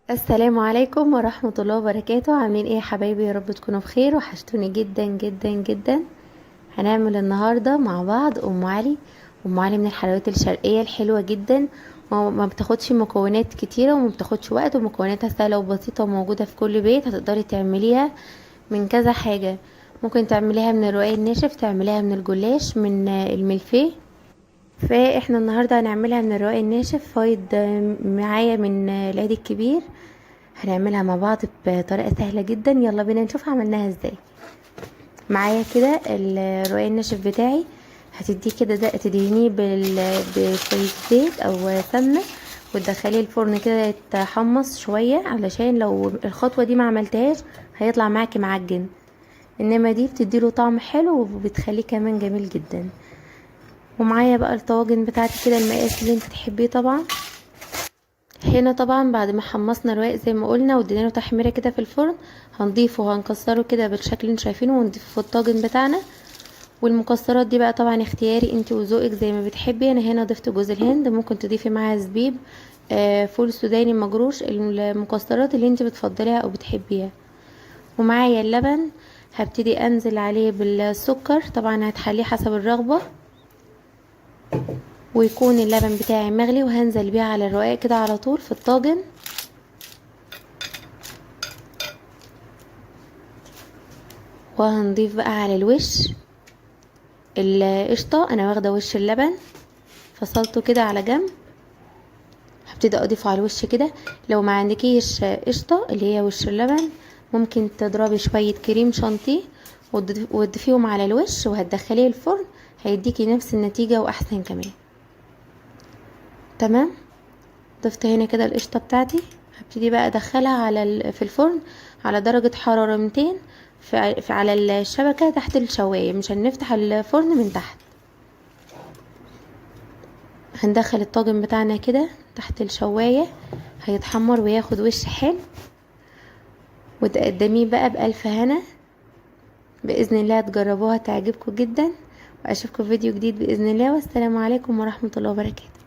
السلام عليكم ورحمة الله وبركاته. عاملين ايه يا حبايبي؟ يا رب تكونوا بخير. وحشتوني جدا جدا جدا. هنعمل النهاردة مع بعض ام علي. ام علي من الحلويات الشرقية الحلوة جدا، وما بتاخدش مكونات كتيرة وما بتاخدش وقت، ومكوناتها سهلة وبسيطة وموجودة في كل بيت. هتقدري تعمليها من كذا حاجة، ممكن تعمليها من الرقاق الناشف، تعمليها من الجلاش، من الملفيه. فاحنا النهاردة هنعملها من الرقاق الناشف، فايض معايا من العيد الكبير. هنعملها مع بعض بطريقة سهلة جدا، يلا بينا نشوف عملناها ازاي. معايا كده الرقاق الناشف بتاعي، هتديه كده ده، تدهنيه بشوية زيت او سمنة، وتدخليه الفرن كده يتحمص شوية، علشان لو الخطوة دي ما عملتهاش هيطلع معاكي معجن، انما دي بتديله طعم حلو وبتخليه كمان جميل جدا. ومعايا بقى الطواجن بتاعتي كده، المقاس اللي انت تحبيه طبعا. هنا طبعا بعد ما حمصنا الرقاق زي ما قلنا وادينا له تحميره كده في الفرن، هنضيفه وهنكسره كده بالشكل اللي انتوا شايفينه، ونضيفه في الطاجن بتاعنا. والمكسرات دي بقى طبعا اختياري، انت وذوقك زي ما بتحبي. انا هنا ضفت جوز الهند، ممكن تضيفي معاها زبيب، فول سوداني مجروش، المكسرات اللي انت بتفضليها او بتحبيها. ومعايا اللبن هبتدي انزل عليه بالسكر، طبعا هتحليه حسب الرغبه، ويكون اللبن بتاعي مغلي، وهنزل بيه على الرقاق كده على طول في الطاجن. وهنضيف بقى على الوش القشطه، انا واخده وش اللبن فصلته كده على جنب، هبتدي اضيفه على الوش كده. لو ما عندكيش قشطه اللي هي وش اللبن، ممكن تضربي شويه كريم شانتيه وتضيفيهم على الوش، وهتدخليه الفرن، هيديكي نفس النتيجه واحسن كمان. تمام، ضفت هنا كده القشطه بتاعتي، هبتدي بقى ادخلها في الفرن على درجه حراره 200 على الشبكه تحت الشوايه، مش هنفتح الفرن من تحت. هندخل الطاجن بتاعنا كده تحت الشوايه، هيتحمر وياخد وش حلو، وتقدميه بقى بألف هنا بإذن الله. تجربوها تعجبكم جدا، واشوفكم في فيديو جديد بإذن الله. والسلام عليكم ورحمة الله وبركاته.